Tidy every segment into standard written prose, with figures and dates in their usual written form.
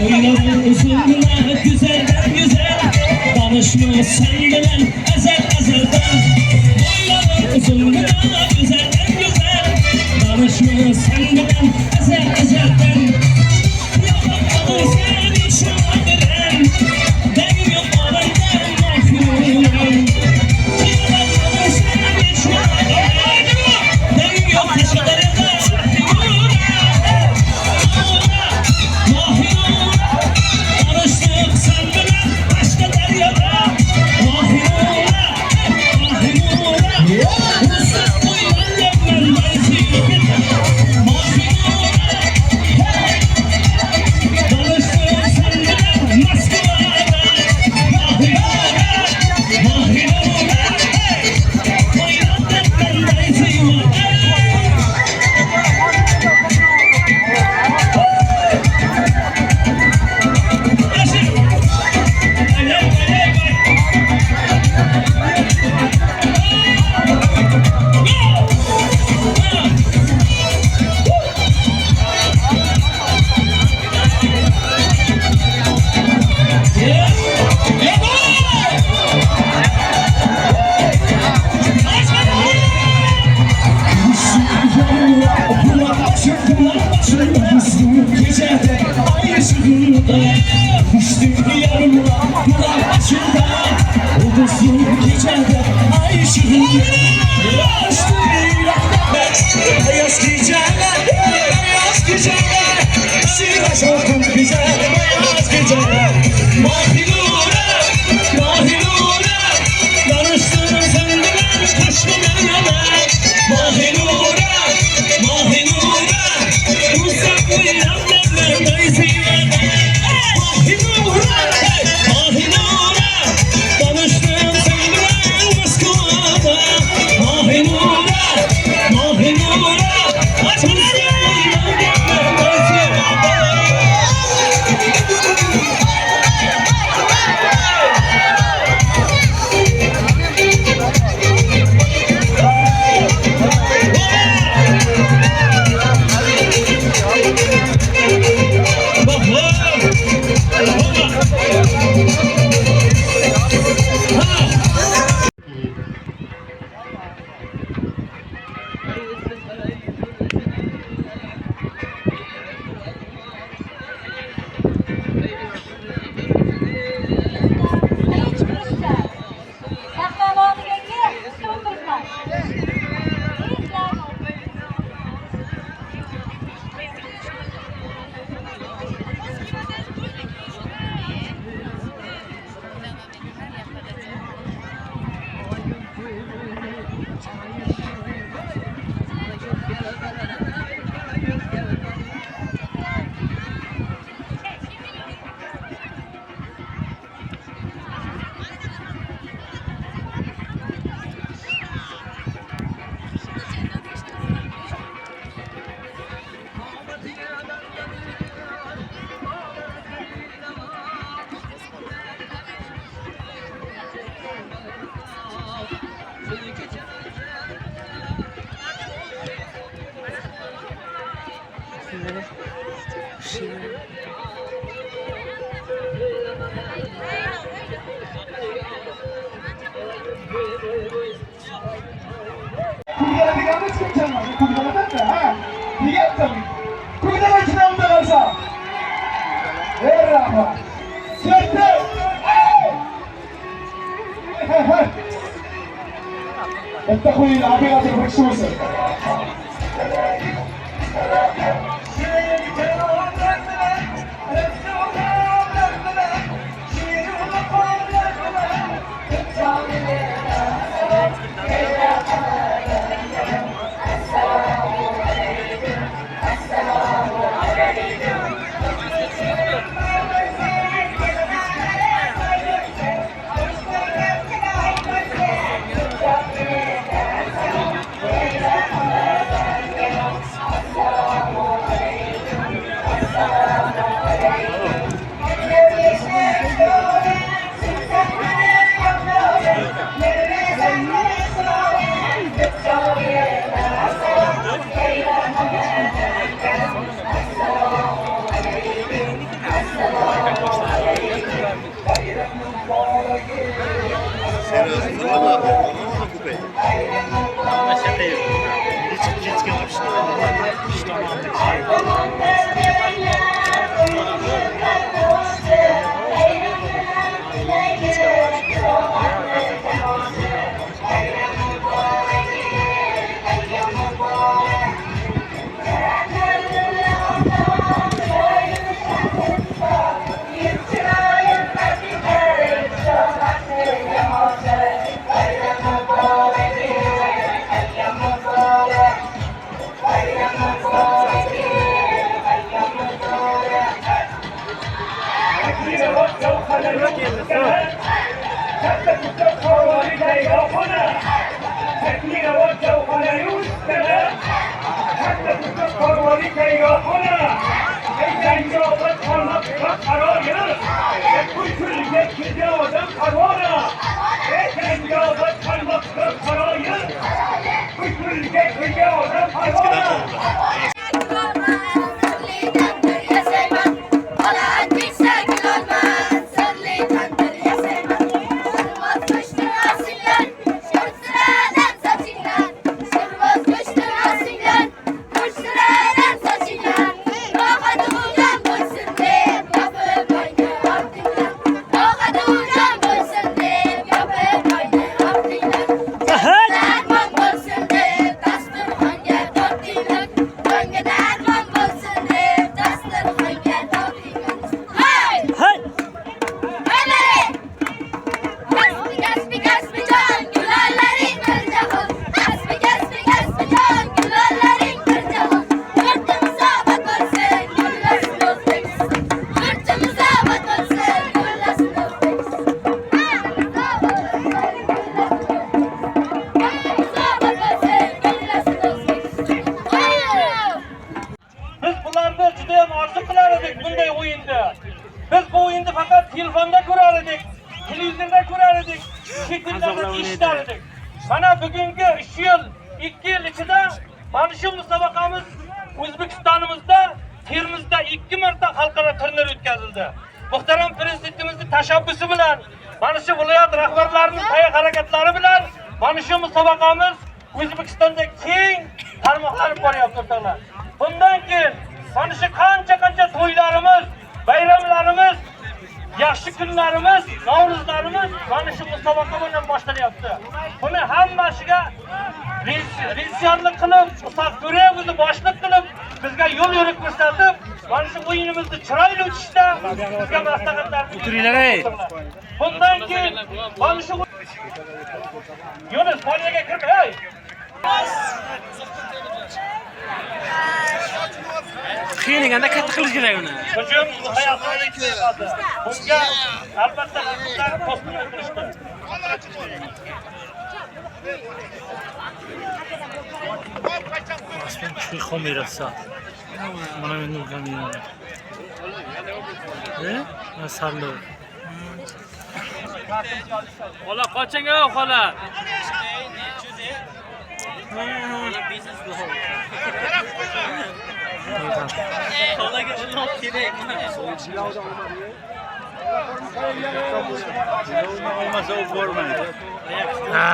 Boyların uzunluğuna güzelden güzel, danışma sen bilen ezel ezelden. Boyların uzunluğuna güzelden güzel, danışma sen bilen ezel ezelden. Yalan seni şuna veren, benim yok arandan mahrum. Yalan seni şuna veren, benim yok taşlarından mahrum. Tanıştık sen bilen başka deryada. Mahinura, Mahinura. Uzak boydan benden Mahinura. Tanıştık sen bilen Moskova'da. Mahinura, Mahinura. Oynadık benden. Gecede ay ışığında düştüm yarımla kulak başında. Ulduzlu gecede ay ışığında düştüm. Beyaz geceler, beyaz geceler, Siraç oldum güzel beyaz geceler. Mahinura, Mahinura, danıştım senden kaçtım yana. Mahinura, Mahinura, uzak Mahinura, Mahinura, danıştım senden Moskova'da. Mahinura, Mahinura, uzak. Sahna oldiga kel, kutib o'tiribman. Tezlar. Kulgana deganda chiqibsan, kulganadan ha? Degansan. Kulgana ichidan bunday qarasa. Ey rahmat. Ketdi. Hey, hey. Bitta qo'yinglar, operator bir kishi bo'lsin. Biz bularni juda ham orzu qilar edik bunday o'yinni. Biz bu o'yinni faqat telefonda ko'rar edik, televizorda ko'rar edik, chet ellarda eshitar edik. Mana bugungi 3 yil, 2 yil ichida mana shu musobaqamiz O'zbekistonimizda Termizda 2 marta xalqaro turnir o'tkazildi. Muhtaram prezidentimizning tashabbusi bilan, mana shu viloyat rahbarlarining sa'y harakatlari bilan mana shu musobaqamiz O'zbekistonda keng tarmoqlanib boryapti o'rtoqlar. Bundan keyin mana shu qancha-qancha to'ylarimiz, bayramlarimiz, yaxshi kunlarimiz, Navro'zlarimiz mana shu musobaqa bilan boshlanyapti. Buni hammasiga rejissyorlik qilib, Ustoz To'rayev o'zi boshliq qilib, bizga yo'l yo'riq ko'rsatib, mana shu o'yinimizni chiroyli o'tishda bizga maslahatlar O'tiringlar ey. Bundan keyin mana shu Yunus bolaga kirma ey. Qiynaganda katta qilish kerak uni. Hujum hayotini bunga albatta raqiblar to'sqinlik qilishdi. Mana endi kamera. E? Sarlo. Xola qoching ey xola. Xolaga uloq kerak. Olmasa o bormaydi. Ha.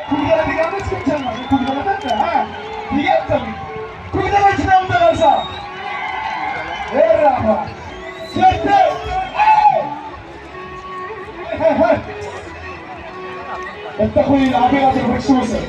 Kugdala deganda hech kim chalmadi. Kugdala-da, ha. Deganda. Kugdala chinamda qarsa. Ey rahmat. Ketdi. Hey, hey. Bitta qo'ying, operator bir kishi bo'lsin.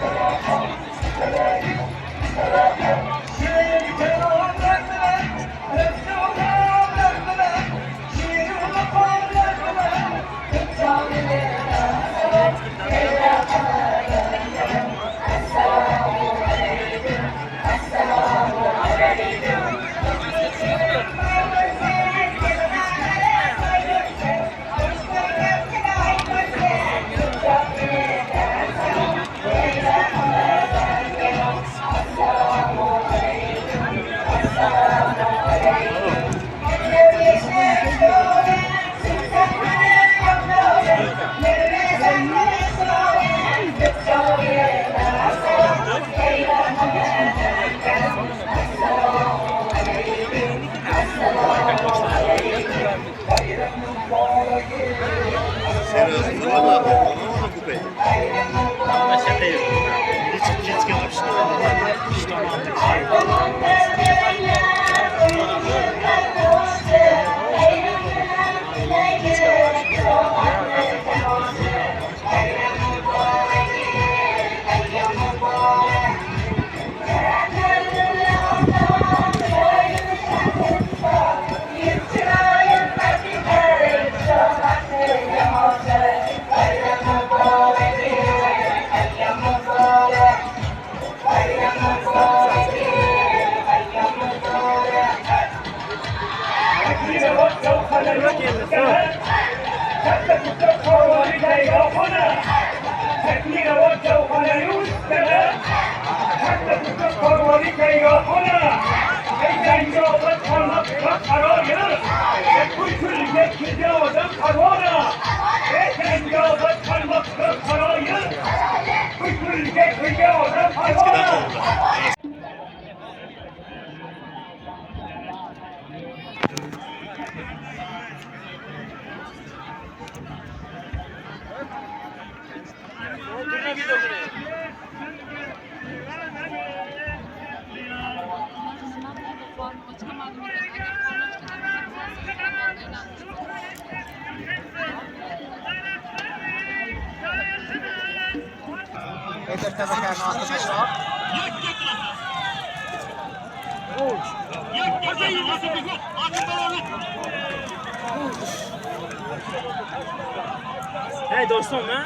Hey dostum ha?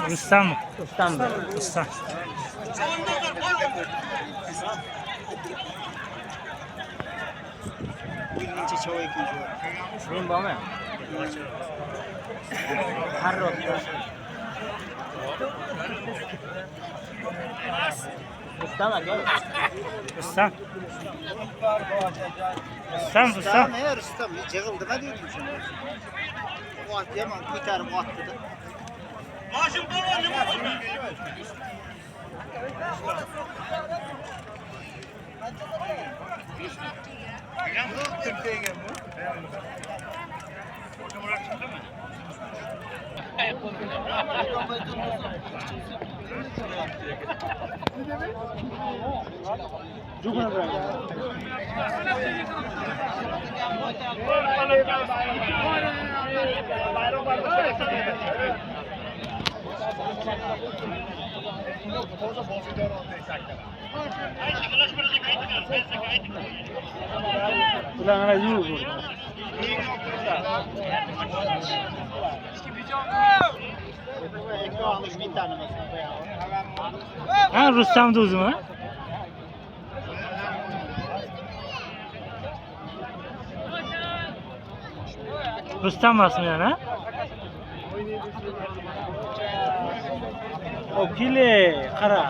Rustam. Rustam. Rustam. Rustam. Rustam, Rustam. Ne Rustam? Yig'ildi nima dedim shuni? Yomon ko'tarib otdi-da. Ha Rustam'da o'zim ha? Rustam emasmi yana? Okile, qara.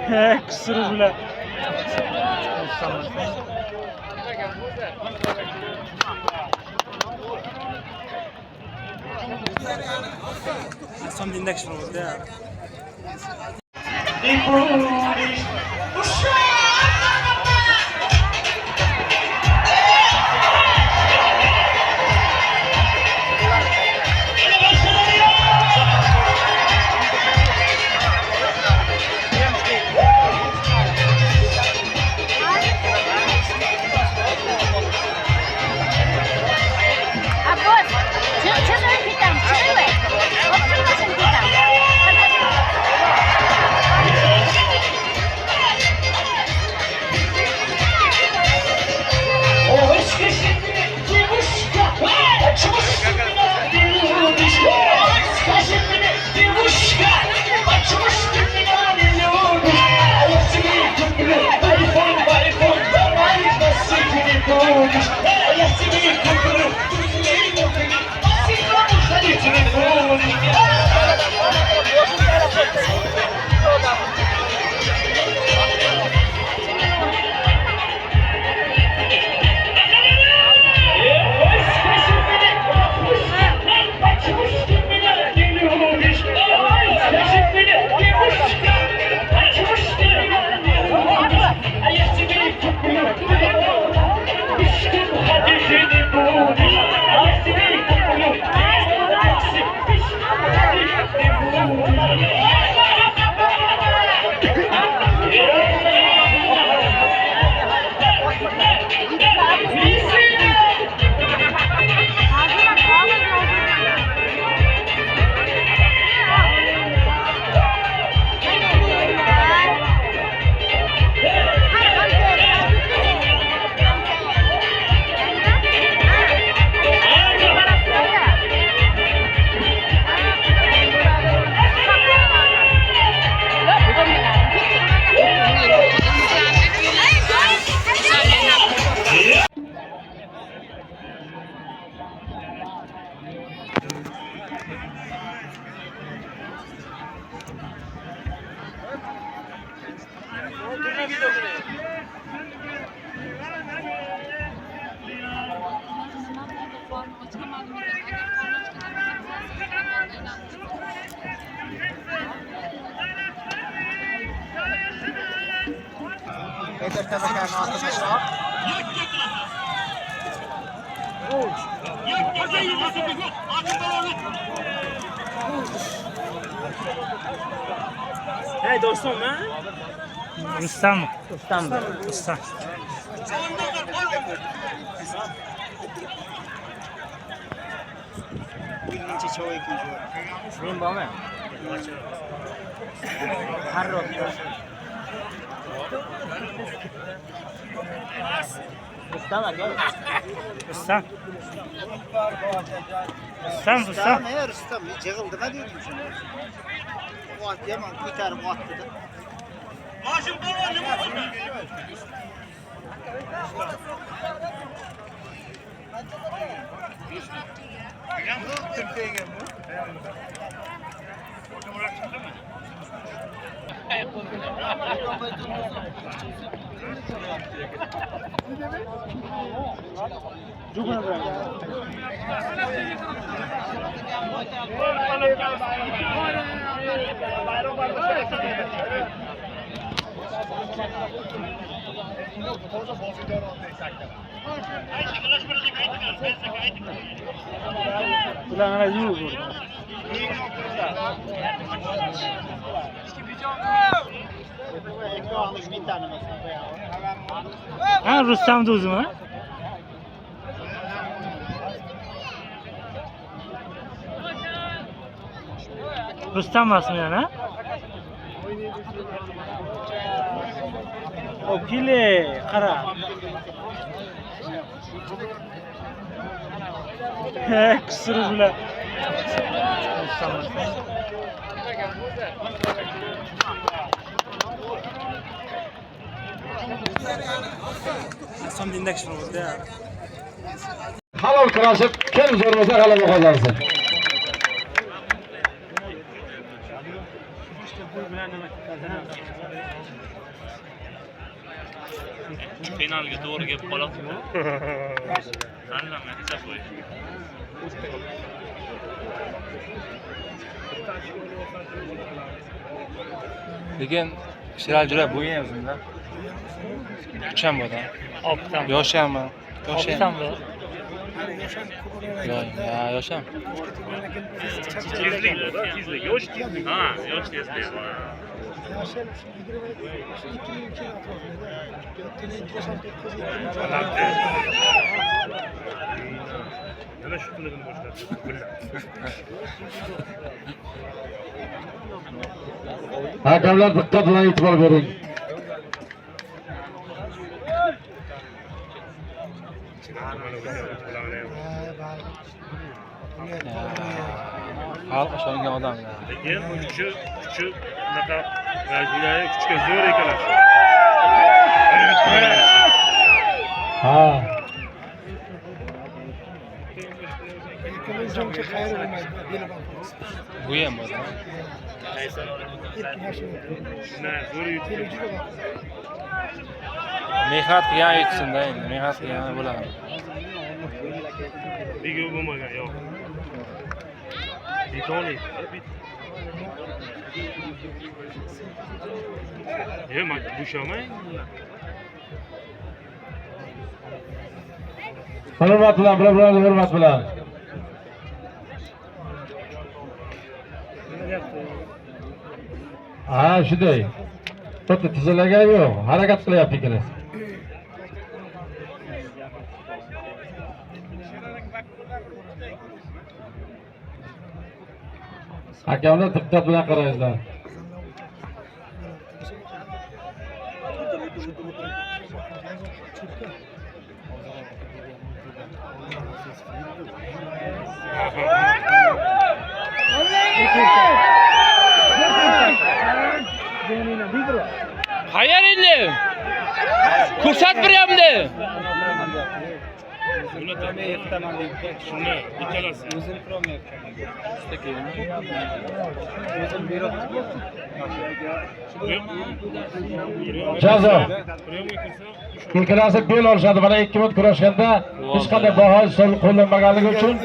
He, kusuru bilan. Rustam. Abbos, chiqib ketamiz, chiqib. Olib ketamiz. Hey dostum ha? Rustam mı? Rustam. Rustam. Rustam. Rustam, Rustam. Rustam, Rustam yig'ildi nima dedim shuni. Ot yomon ko'tarib otdi-da. Ulan ana yürü. Ha Rustam'da o'zimi ha? Rustam emasmi yana? Okile, qara. He, kusuri bilan. Rustam emas. Halol kurashib, kim zo'r bo'lsa g'alaba qozonsin. Finalga to'g'ri kelib qoladi. Tanlama hisob qo'yish. Lekin Sherali jo'ra bo'yi ham uzun-da. Kuch ham bor-da. Obdan. Yoshi ham bor. Yoshi ham. Obdan bu. Ya, yoshi ham. Tezlik bor-da, tezlik, yosh tezlik. Ha, yosh tezlik bor. Nima shu qilig'ini boshladi? Hakamlar diqqat bilan e'tibor bering. Xalq ishongan odam. Lekin kuchi unaqa jinoiy kuchga zo'r ekan. Ha. Bu ham bor. Mehnat qilgan yutsin-da endi, mehnat qilgan bo'ladi. Begu bo'lmagan, yo'q. Betoni. Yo'q, men bo'shamay. Hurmat bilan, bir-birini hurmat bilan. Ha, shunday. Bitta tizilagan yo'q, harakat qilyapti ikkalasi. Hakamlar diqqat bilan qaranglar. Hayır endi. Ko'rsat beryapti. Shuni ikkalasi. Jazo. Ikkalasi bel olishadi. Mana 2 minut kurashganda hech qanday baho qo'llanmaganligi uchun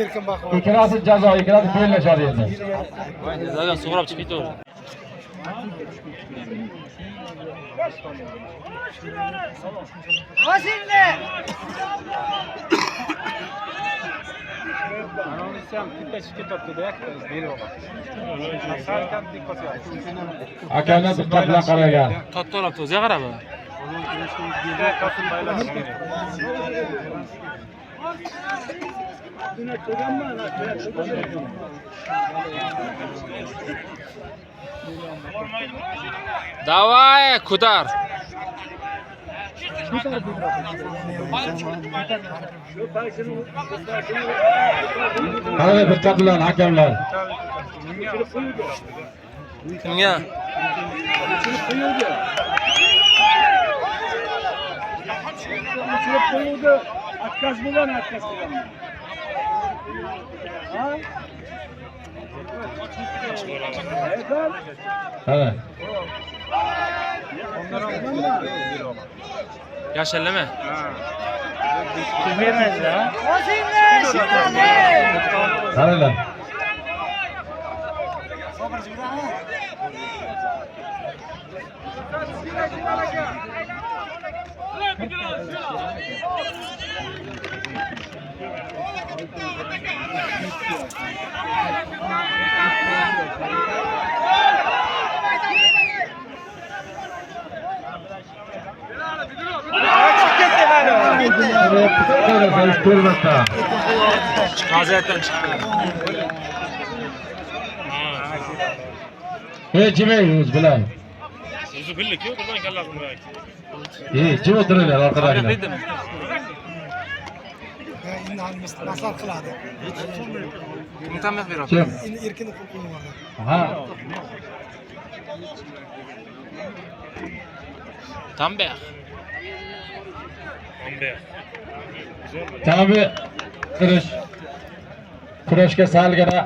ikkalasi jazo, ikkalasi bellashadi endi. Zaten sug'urab chiqib ketdi. Hakamlar diqqat bilan qaranglar. Katta o'ziga qarab. Давай, ko'tar. Qaranglar diqqat bilan hakamlar. Kimga? Qara. Yashallama. Bermaydi, ha? Qaranglar. Vaziyatdan chiqdi. Ey jimay o'z bilan. O'zi bildik-ku, birdan kallasini uradi. Ey jim o'tiringlar orqadagilar. Maslahat qiladi. Kim tanbeh beradi? Kim? Endi erkin qo'l qo'yib. Ha. Tanbeh. Tanbeh. Tabi kurash. Kurashga salgina